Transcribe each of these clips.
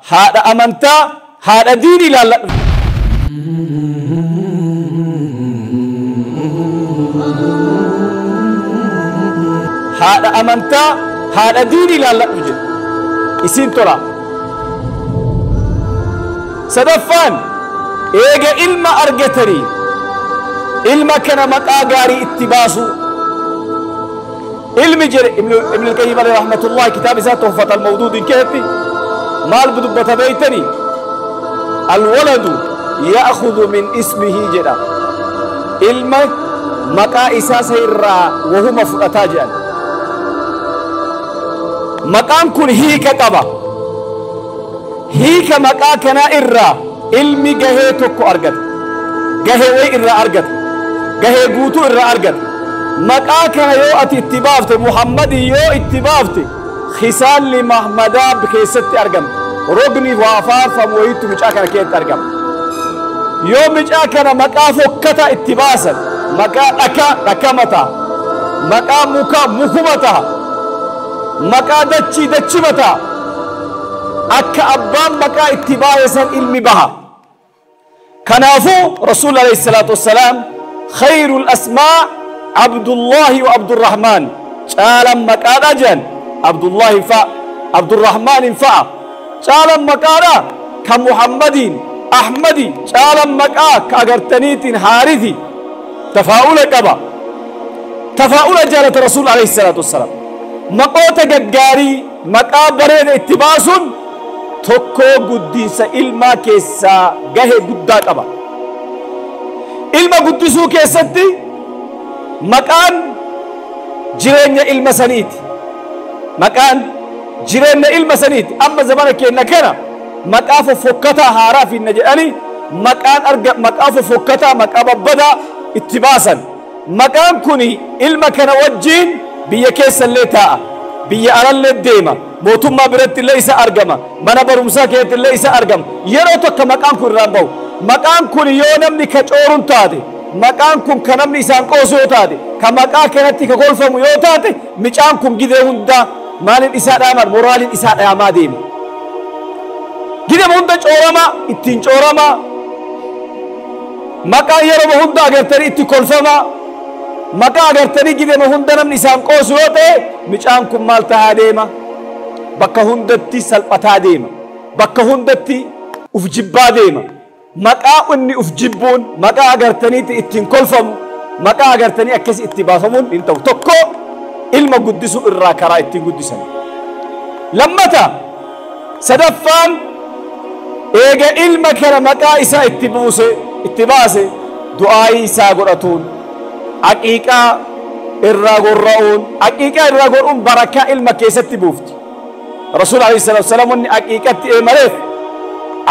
Haadha amantaa, haadha diinii ilaalladhu. Haadha amantaa, haadha diinii ilaalladhu jedhe. Isiin tola. Sadaffaan, eega ilma argatanii ilma kana maqaa gaarii itti baasu. Ilmi jedhe Ibn al-Qayyim alayhi rahmatullah kitaaba isaa Tuhfat al-Mawduudin keessatti maal dubbata beeytanii? Alwaladu ya'khudhu min ismihi jedha. Ilma maqaa isaa isa irraa wahuma fudhataa jedhan. Maqaan kun hiika qaba. Hiika maqaa kanaa irraa ilmi gahee tokko argata. Gahee wayi irraa argata. Gahee guutuu irraa argata. Maqaa kana yoo ati itti baafte, Muhammadii yoo itti baafte, hisaalli Mahmadaa keessatti argama. Rogni waa faarfamu wayiitu mucaa kana keessatti argama. Yoo mucaa kana maqaa fokkataa itti baasan, maqaa dhakaa dhakama ta'a, maqaa mukaa mukuma ta'a, maqaa dachii dachima ta'a. Akka abbaan maqaa itti baasan ilmi baha. Kanaafuu Rasuul alayhi salaatu wassalaam khayrul asmaa Abdullahi wa Abdurrahmaan, caalan maqaadha jedhan. Abdullahi fa'a, Abdurrahmaanin fa'a. Caalan maqaadha kan Muhammadiin, Ahmadi, caalan maqaa ka agartaniitiin Haarithi. Tafaa'ula qaba. Tafaa'ula jaalata Rasuul alayhi salaatu wassalaam. Maqoota gaggaarii, maqaa bareeda itti baasuun tokkoo guddinsa ilmaa keessaa gahee guddaa qaba. Ilma guddisuu keessatti maqaan jireenya ilma saniiti. Maqaan jireenya ilma saniiti. Amma zamana keenya kana maqaa foffokkataa haaraa finna jedhanii maqaan arga, maqaa foffokkataa, maqaa babbadaa itti baasan. Maqaan kuni ilma kana wajjiin biyya keessallee taa'a, biyya alallee deema, mootummaa biratti illee isa argama, mana barumsaa keessatti illee isa argama. Yeroo tokko maqaan kun irraan bahu. Maqaan kun yoo namni ka cooruun taate, maqaan kun ka namni isaan qoosu yoo taate, ka maqaa kanatti ka kolfamu yoo taate, micaan kun gidee hundaa maaliin isaa dhaaman, moraaliin isaa dhaamaa deema. Gidee hunda cooramaa, ittiin cooramaa, maqaan yeroo hunda agartanii itti kolfamaa, maqaa agartanii gidee hunda namni isaan qoosu yoo ta'e, micaan kun maal tahaa deema? Bakka hundatti salphataa deema. Bakka hundatti uf jibbaa deema. Maqaa inni uf jibbuun, maqaa agartaniitti ittiin kolfamu, maqaa agartanii akkasi itti baafamuun hin ta'u. Tokko ilma guddisuu irraa karaa ittiin guddisan. Lammata sadaffaan, eega ilma kana maqaa isaa itti buuse, itti baase, du'aayii isaa godhatuun, aqiiqaa irraa gorra'uun, aqiiqaa irraa godhuun barakaa ilma keessatti buufti. Rasuul alayhi salaatu wassalaam wanni aqiiqatti eemaleef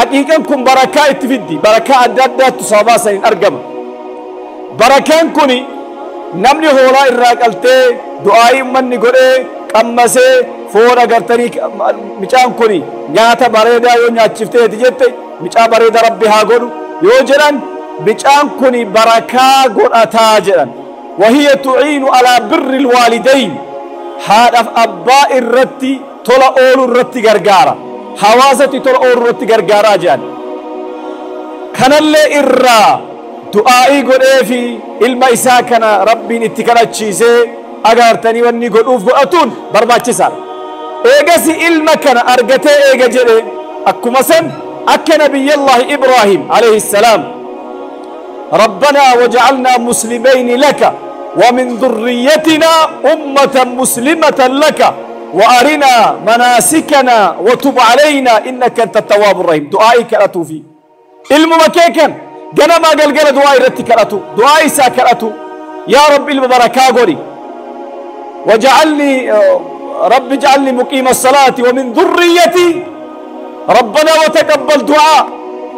aqiiqaan kun barakaa itti fiddi. Barakaa adda addaattu sababaa saniin argama. Barakaan kuni namni hoolaa irraa qaltee du'aayii ummanni godhee qammasee foon agartanii micaan kuni nyaata bareedaa yoo nyaachifteeti jette, micaa bareedaa Rabbi haa godhu yoo jedhan, micaan kuni barakaa godhataa jedhan. Wahiya tuciinu alaa birri alwaalidayn, haadhaaf abbaa irratti tola ooluu irratti gargaara, hawaasatti tola ooluu irratti gargaaraa jedhan. Kanallee irraa du'aa'ii godhee fi ilma isaa kana Rabbiin itti kadhachiisee agartanii wanni godhuuf godhatuun barbaachisaadha. Eegasi ilma kana argatee eega jedhe, akkuma san akka Nabiyyallahi Ibraahim alayhi salaam, ربنا وجعلنا مسلمين لك ومن ذريتنا أمة مسلمة لك وأرنا مناسكنا وتب علينا إنك أنت التواب الرحيم. دعائك أتو في المكيكا جنما قلقل دعائي رتك أتو دعائي ساكر أتو يا رب المباركة قولي وجعلني رب اجعلني مقيم الصلاة ومن ذريتي ربنا وتقبل دعاء.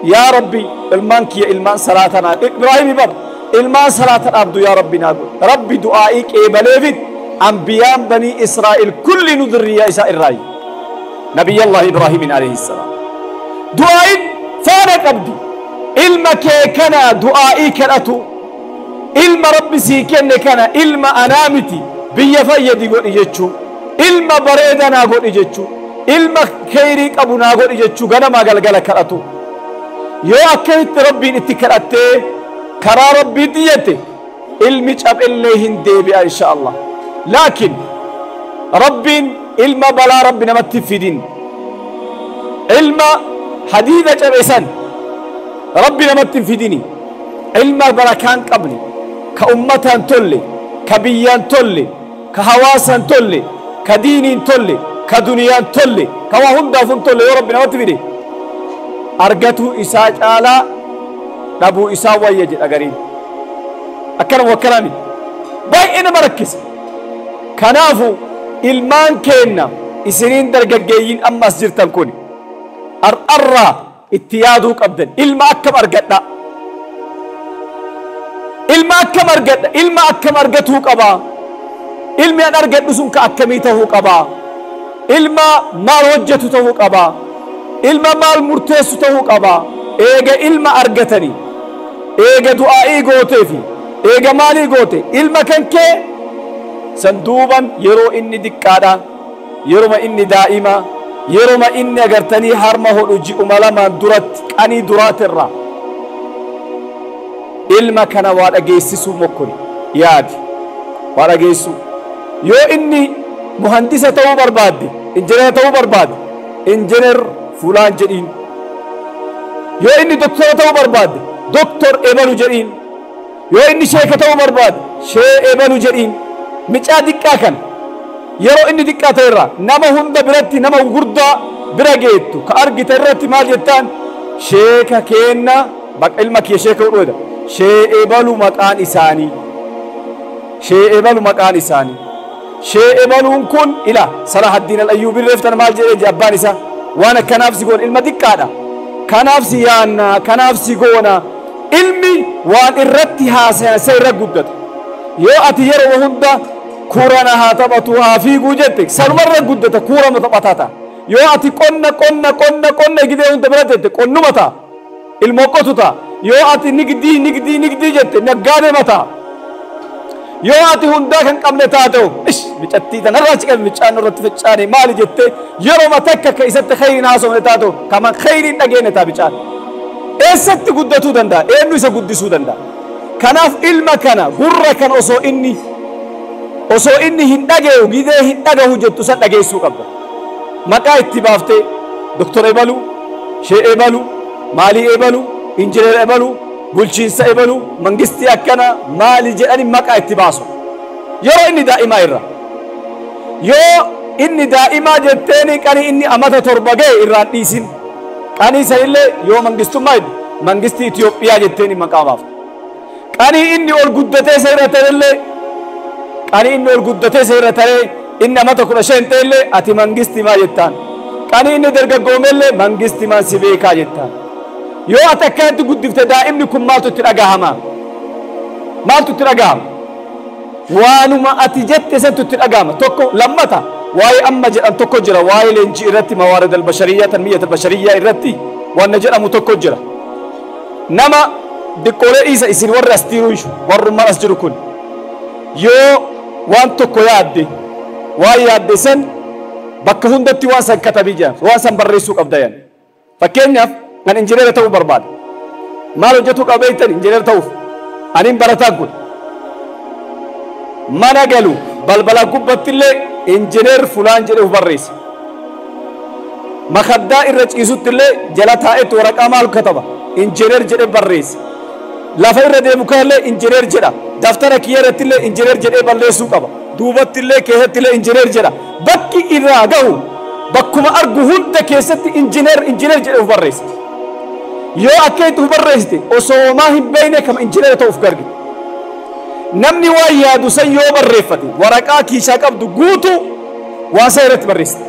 يا ربي المانكي المان صلاتنا إبراهيم بر المان صلاتنا عبد يا ربي نقول ربي دعائك إبليفت أنبياء بني إسرائيل كل نذرية إسرائيل رأي نبي الله إبراهيم عليه السلام دعائي فارق عبدي المكيكنا دعائي كنتو ilma Rabbi sii kenne kana ilma anaa miti biyya fayyadi godhi jechuu, ilma bareedanaa godhi jechuu, Ilma kheyrii qabu naa godhi jechuu ganamaa galgala kadhatu. Yoo akkamitti Rabbiin itti kadhattee karaa Rabbiitti jette ilmi cabellee hin deebi'a insha Allah. Laakiin Rabbiin ilma balaa Rabbi namatti fidin, ilma hadiida cabe san Rabbi namatti hin fidini, ilma barakaan qabne, ka ummataan tolle, ka biyyaan tolle, ka hawaasaan tolle, ka diiniin tolle, ka duniyaan tolle, ka waa hundaaf hin tolle yoo Rabbi namatti fide argatuu isaa caalaa dhabuu isaa wayya jedha gariin. Akkanuma akkanaami baay'ee nama rakkisa. Kanaafu ilmaan keenna isiniin dargaggeeyyiin amma as jirtan kun har'arraa itti yaaduu qabdan. Ilma akkam argadha, ilma akkam argadha, ilma akkam argatuu qabaa, ilmi an argadhu sun ka akkamii tahuu qabaa, ilma maal hojjetu tahuu qabaa, ilma maal murteessu tahuu qabaa. Eega ilma argatanii, eega du'aa'ii gooteefi eega maalii goote ilma kan kee sanduuban yeroo inni diqqaadha, yeroma inni daa'ima, yeroma inni agartanii harma hodhu ji'uma lamaan duratti qanii duraatirra ilma kana waa dhageessisuu mokkori yaadi waa dhageessuu. Yoo inni muhandisa ta'uu barbaadde, injineera ta'uu barbaadde, injineer fulaan jedhiin. Yoo inni doktora ta'uu barbaadde, doktor ebalu jedhiin. Yoo inni sheeka ta'uu barbaadde, shee ebalu jedhiin. Micaa diqqaa kana yeroo inni diqqaa ta'e irraa nama hunda biratti nama gurguddaa bira geettu ka argite irratti maal jettaan? Sheeka keenna baqa ilma kiyya sheeka godhu, shee ebalu maqaan isaanii, shee ebalu maqaan isaanii. Shee ebaluun kun ila Salahaddiin al-Ayyuubii reeftan maal jedhee abbaan isaa waan akkanaaf si goona, ilma diqqaadha, kanaaf si yaanna, kanaaf si goona. Ilmi waan irratti haasayan isa irra guddata. Yoo ati yeroo hunda kuurana haa taphatu haa fiiguu jette sanumarra guddata, kuurama taphataa ta'a. Yoo ati qonna qonna qonna qonna gidee hunda bira jette qonnuma ta'a, ilmoo qotu ta'a. Yoo ati nigdii nigdii nigdii jette naggaadema ta'a. Yoo ati hundaa kan qabne taate ish micattii tanarraa achi qabe micaan irratti faccaane maali jette yeroo takka ka isatti khayriin haasofne taate kama khayriin dhageenne ta'a bicaan. Eessatti guddatuu danda'a? Eenyu isa guddisuu danda'a? Kanaaf ilma kana gurra kan osoo inni hin dhageeyu gidee hin dhagahu jettu san dhageessuu qabda. Maqaa itti baaftee doktor ebalu, shee ebalu, maalii ebalu, injineer ebalu, bulchiinsa ebalu, mangistii akkana maali jedhani maqaa itti baasu. Yeroo inni daa'imaa irra, yoo inni daa'imaa jetteeni qanii inni amata 7 ga'e irraan dhiisin. Qanii sanillee yoo mangistummaa jedhu mangistii Itoophiyaa jetteeni maqaa baafta. Qanii inni ol guddatee seera ta'ellee, qanii inni ol guddatee seera ta'ee inni amata 15 ta'ellee ati mangistii maa jettaan. Qanii inni dargaggoomellee mangistii maan si beekaa jettaan. Yoo ati akkanatti guddifte daa'imni kun maaltu itti dhagahama? Maaltu itti dhagahama? Waanuma ati jette santu itti dhagahama. Tokko lammata waa'ee amma jedhan tokko jira, waa'ee leenjii irratti mawaarid albashariyyaa tanmiyyat albashariyyaa irratti wanna jedhamu tokko jira. Nama diqqoolee dhiisa isin warri as jiru warrummaan as jiru kun yoo waan tokko yaadde waan yaadde san bakka hundatti waan san katabii jira, waan san barreessuu qabda yan. Fakkeenyaaf kan injineera ta'uu barbaada. Maal hojjetuu qaba beektan injineera ta'uuf? Aniin barataan kun mana galu balbala gubbattillee injineer fulaan jedhee of barreessa. Makaddaa irra ciisuttillee jala taa'etti waraqaa maal kataba? Injineer jedhee barreessa. Lafa irra deemu kanallee injineer jedha. Daftara kiyya irrattillee injineer jedhee balleessuu qaba. Duubattillee keessattillee injineer jedha. Bakki irraa gahu bakkuma argu hunda keessatti injineer injineer jedhee of barreessa. Yoo akka itti of barreessite osoo homaa hin beekne kama injineera ta'uuf gargite. Namni waan yaadu san yoo barreeffate waraqaa kiishaa qabdu guutuu waan san irratti barreessite.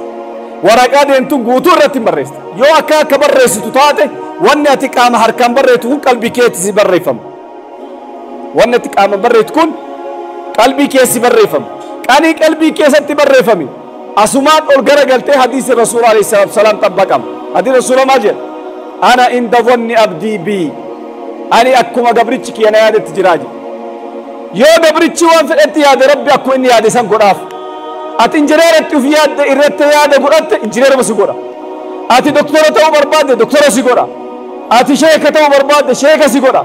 Waraqaa deemtu guutuu irratti hin barreessite. Yoo akka akka barreessitu taate wanni ati qaama harkaan barreessitu kun qalbii keetti si barreeffama. Wanni ati qaama barreessitu kun qalbii keessi barreeffama. Qanii qalbii keessatti barreeffame asumaan ol garagaltee hadiisi Rasuula alayhi salaatu wasalaam xabbaqama. Hadiisi Rasuula maal jedha? Ana inda dhanni abdii bii, ani akkuma gabrichi kiyya na yaadetti jiraa jedhe. Yoo gabrichi waan fedhetti yaade Rabbi akkuma inni yaade san godhaaf. Ati injineeratti uf yaadde irratti yaada godhatte injineeruma si godha. Ati doktora ta'uu barbaadde doktora si godha. Ati sheeka ta'uu barbaadde sheeka si godha.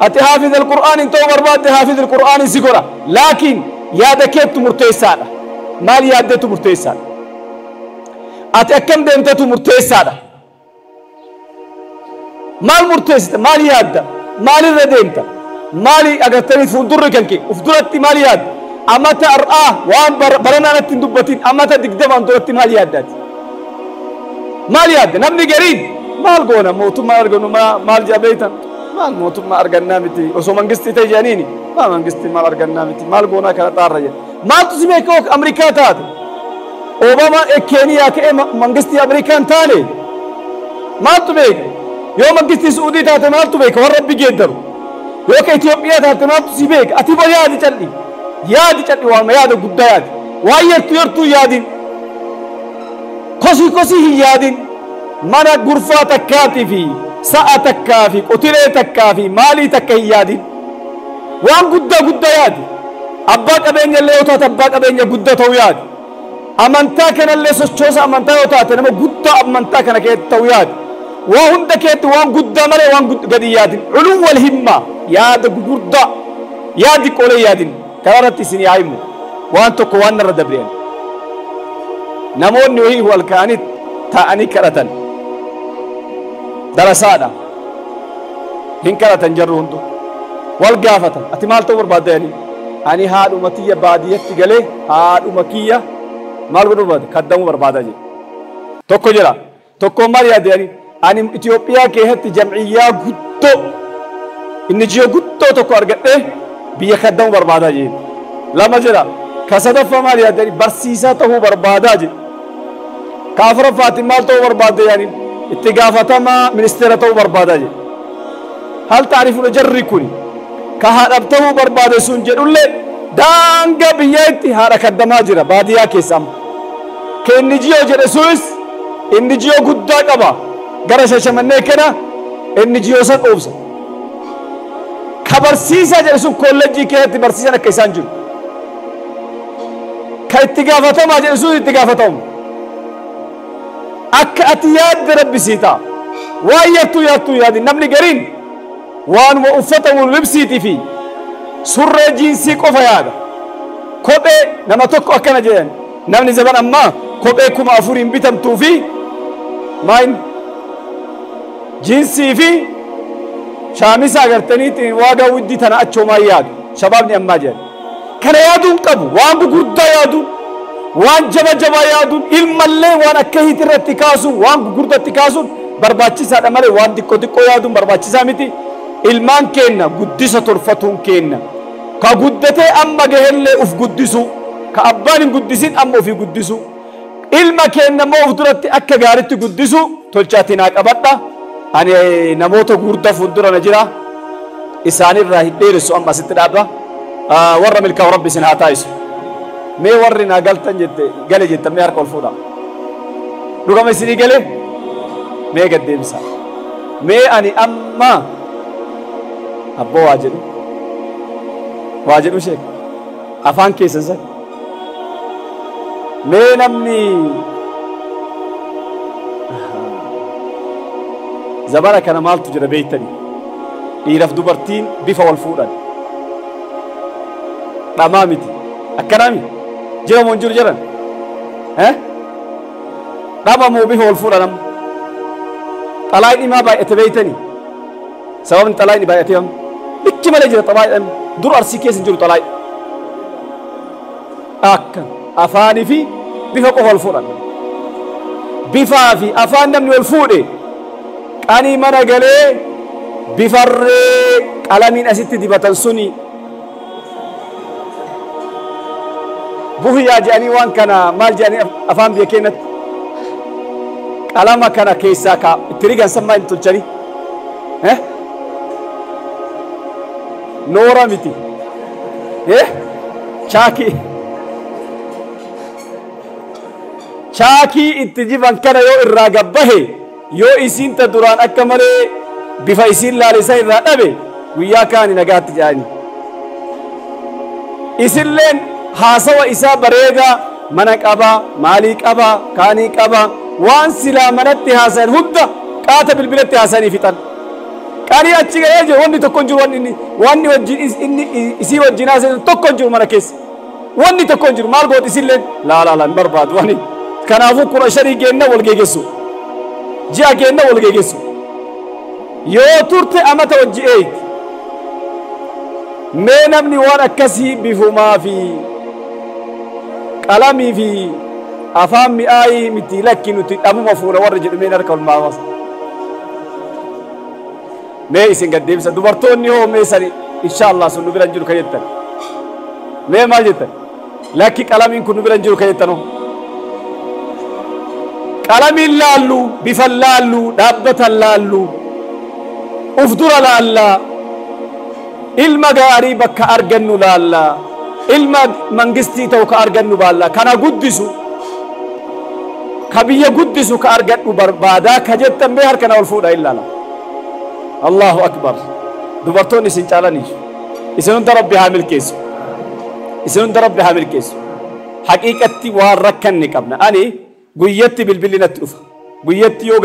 Ati haafiz alqur'aanin ta'uu barbaadde haafiz alqur'aanin si godha. Laakiin yaada keettu murteessaadha. Maal yaaddeetu murteessaadha. Ati akkam deemteetu murteessaadha. Maal murteessite? Maal yaadda? Maalirra deemta? Maali agartanii fuuldurri kan kee uf duratti maal yaadda? Amata har'aa waan baranaa natti hin dubbatin amata 20 duratti maal yaaddaati? Maal yaadda? Namni gariin maal goona mootummaa argannu maal jedha beektan? Maal mootummaa argannaa miti osoo mangistii ta'e jedhaniini maal mangistii maal argannaa miti maal goonaa kana xaarra jedha. Maaltu si beeka Ameerikaa taate? Obaamaan Keeniyaa ka'ee mangistii Ameerikaa hin taane maaltu beeka? Yoo mangistii Suudii taate maaltu beeka? Warra Rabbi geeddaru. Yoo ka Itoophiyaa taate maaltu si beeka? Ati ba yaadi calli. Yaadi calli waanuma yaada guddaa yaadi. Waan yartuu yartuu yaadin. Kosii kosii hin yaadin. Mana gurfaa takkaatii fi sa'a takkaa fi qotilee takkaa fi maalii takka hin yaadin. Waan guddaa guddaa yaadi. Abbaa qabeenya illee yoo taate abbaa qabeenya guddaa ta'uu yaadi. Amantaa kanallee sochoosa amantaa yoo taate nama guddaa amantaa kana keessatti ta'uu yaadi. Waa hunda keetti waan guddaa malee waan gadi yaadin. Culuu wal himmaa yaada gugurdaa yaadi qolee yaadin. Kana irratti isin yaa himu waan tokko waan narra dabreen. Namoonni wayii wal ka'anii taa'anii kadhatan. Darasaadha. Hin kadhatan jarru hundu. Wal gaafatan. Ati maal ta'uu barbaadda jedhanii? Ani haadhuma tiyya baadiyyatti galee haadhuma kiyya maal godhuu barbaada? Kaddamuu barbaada jedhe. Tokko jira. Tokkoon maal yaadde jedhanii? Ani Itoophiyaa keessatti jam'iyyaa guddoo inni ji'a guddoo tokko argadhee biyya kaddamuu barbaadaa jedhe. Lama jira. Ka sadaffaa maal yaadde jedhanii? Barsiisaa ta'uu barbaadaa jedhe. Ka afuraffaatti maal ta'uu barbaadde jedhanii? Itti gaafatamaa ministeera ta'uu barbaadaa jedhe. Hal taarifuudha jarri kuni ka haadhaaf ta'uu barbaade sun jedhullee daangaa biyyaatti haadha kaddamaa jira baadiyyaa keessa amma. Ka inni ji'oo jedhe sunis inni ji'oo guddaa qaba. Gara Shashamannee kana inni ji'oo san dhoofsa. Ka barsiisaa jedhe sun kolleejjii keessatti barsiisan akka isaan jiru. Ka itti gaafatamaa jedhe sun itti gaafatamu. Akka ati yaadde Rabbi sii ta'a. Waan yartuu yartuu yaadin namni gariin waanuma uffatamu libsiitii fi surree jiinsii qofa yaada. Kophee nama tokko akkana jedhan namni zaman ammaa kophee 4000 bitamtuu fi maayin jiinsii fi shaamisa agartaniitiin waagaa widdii tana achoomaa yaadu shabaabni ammaa jedhan. Kana yaaduun qabu waan gugurdaa yaaduun waan jaba jabaa yaaduun ilmallee waan akka hiitirratti kaasuun waan gugurdatti kaasuun barbaachisaadha malee waan xiqqoo xiqqoo yaaduun barbaachisaa miti. Ilmaan keenna guddisa tolfatuun keenna. Ka guddatee amma gahellee uf guddisu. Ka abbaan hin guddisin amma ofii guddisu. Ilma keenna immoo uf duratti akka gaariitti guddisu tolchaatiin haa qabadha. Ani namoota gurguddaa fuuldura na jira. Isaanirraa hin dheeressu amma asitti dhaabba. Warra milkaa'u Rabbi isin haa taasisu. Mee warri naa galtan jette gale jettan mee harka ol fuudha. Dhugama isinii gale? Mee gad deebisa. Mee ani amma abboo waa jedhu. Waa jedhu sheek. Afaan keessan san. Mee namni zabana kana maaltu jira beektanii? Dhiiraaf dubartiin bifa wal fuudhan. Dhamaa miti. Akkanaami? Jira moo hin jiru jedhan? Dhama moo bifa wal fuudhan amma? Xalaayii dhimaa baay'ate beektanii? Sababni xalaayii baay'ate amma? Likki malee jira xalaayii dur Arsii keessa hin jiru xalaayii. Akka afaanii fi bifa qofa wal fuudhan. Bifaa fi afaan namni wal fuudhe qanii mana galee bifarree qalamiin asitti dibatan suni buhiyyaa jedhanii waan kana maal jedhanii afaan biyya keenyatti qalama kana keessaa ka itti rigan san maal tolchanii? Noora miti. Chaakii. Chaakii itti jiban kana yoo irraa gabbahe yoo isiin ta duraan akka malee bifa isiin laalisa irraa dhabe guyyaa kaani nagaatti jedhanii. Isilleen haasawa isaa bareedaa mana qabaa maalii qabaa kaanii qabaa waan silaa manatti haasayan hunda qaata bilbilatti haasanii fixan. Qanii achi ga'ee jiru wanni tokko hin jiru wanni wajjin inni isii wajjin haasayan tokko hin jiru mana keessa. Wanni tokko hin jiru maal gooti isilleen laa laa laa hin barbaadu wani. Kanaafuu 15 geenna wal geeggessu. Ji'a geenna wal geeggessu. Yoo turte amata wajji eeyti. Mee namni waan akkasii bifumaa fi qalamii fi afaan mi'aayii miti lakki nuti dhabuma fuula warra jedhu meen harka ol maawasa. Mee isin gad deebisa dubartoonni hoo mee sani inshaallah sun nu bira hin jiru kan jettan. Mee maal jettan? Lakki qalamiin kun nu bira hin jiru kan jettan hoo? Qalamiin laallu, bifan laallu, dhaabbatan laallu, uf dura laallaa, ilma gaarii bakka argannu laallaa, ilma mangistii ta'u ka argannu baallaa, kana guddisu, ka biyya guddisu ka argadhu barbaadaa ka jettan mee harkana ol fuudha ilaala. Allahu akbar. Dubartoonni isin caalaniif. Isin hunda Rabbi haa milkeessu. Isin hunda Rabbi haa milkeessu. Haqiiqatti waan rakkanne qabna. Ani guyyatti bilbilli natti dhufa. Guyyatti yoo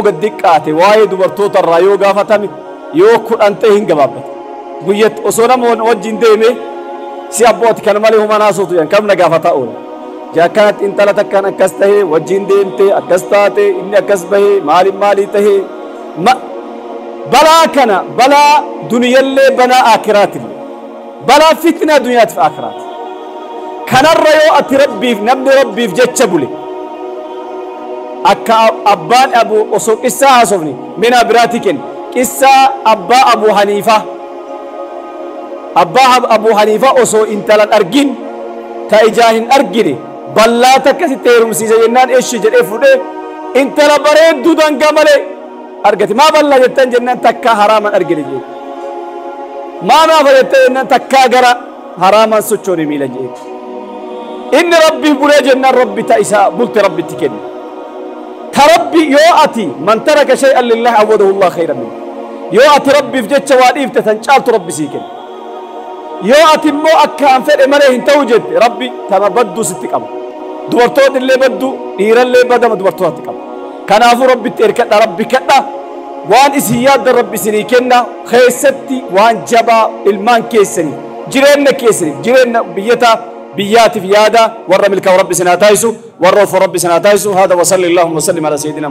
gad diqqaate waa'ee dubartoota irraa yoo gaafatame yoo 10 ta'e hin gabaabbata. Guyyatti osoo nama wajjin deeme si abbooti kana malee human haasootu jedhan kam na gaafataa oola. Jaakkanatti intala takkaan akkas tahee wajjin deemte akkas taate inni akkas bahee maaliin maalii tahee balaa kana balaa duniyallee balaa akiraatillee balaa fitnaa duniyaatiif akiraati. Kanarra yoo ati rabbiif namni rabbiif jecha bule akka abbaan abu osoo qissaa haasofne mina biraatii kenne qissaa abbaa Abu Haniifaa abbaa Abu Haniifaa osoo intalan argin ta ijaan hin argine ballaa takka sitti heerumsiise jennaan eshi jedhee fuudhee intala bareedduu dangaa malee argate. Maa ballaa jettan jennaan takkaa haraaman argine jee. Maa naafa jettan jennaan takkaa gara haraaman sochoone miila jee. Inni rabbii bulee jennaan rabbi ta isaa bulte rabbitti kenne. Ta rabbi yoo ati man taraka shay'an lillahi awwadahu Allah khayran minhu. Yoo ati rabbiif jecha waa dhiifte tan caaltu rabbi sii kenne. Yoo ati immoo akka an fedhe malee hin ta'u jette rabbi tama badduu sitti qaba. Dubartoonni illee baddu dhiirallee badama dubartootatti qaba. Kanaafuu rabbitti erkadha rabbi kadha waan isin yaaddan rabbi isinii kenna keessatti waan jabaa ilmaan keessanii jireenya keessaniif jireenya biyyataa biyyaatiif yaada warra milkaa'u rabbi isin haa taasisu warra ofu rabbi isin haa taasisu. Haadha wa salli Allahumma sallim ala sayyidina.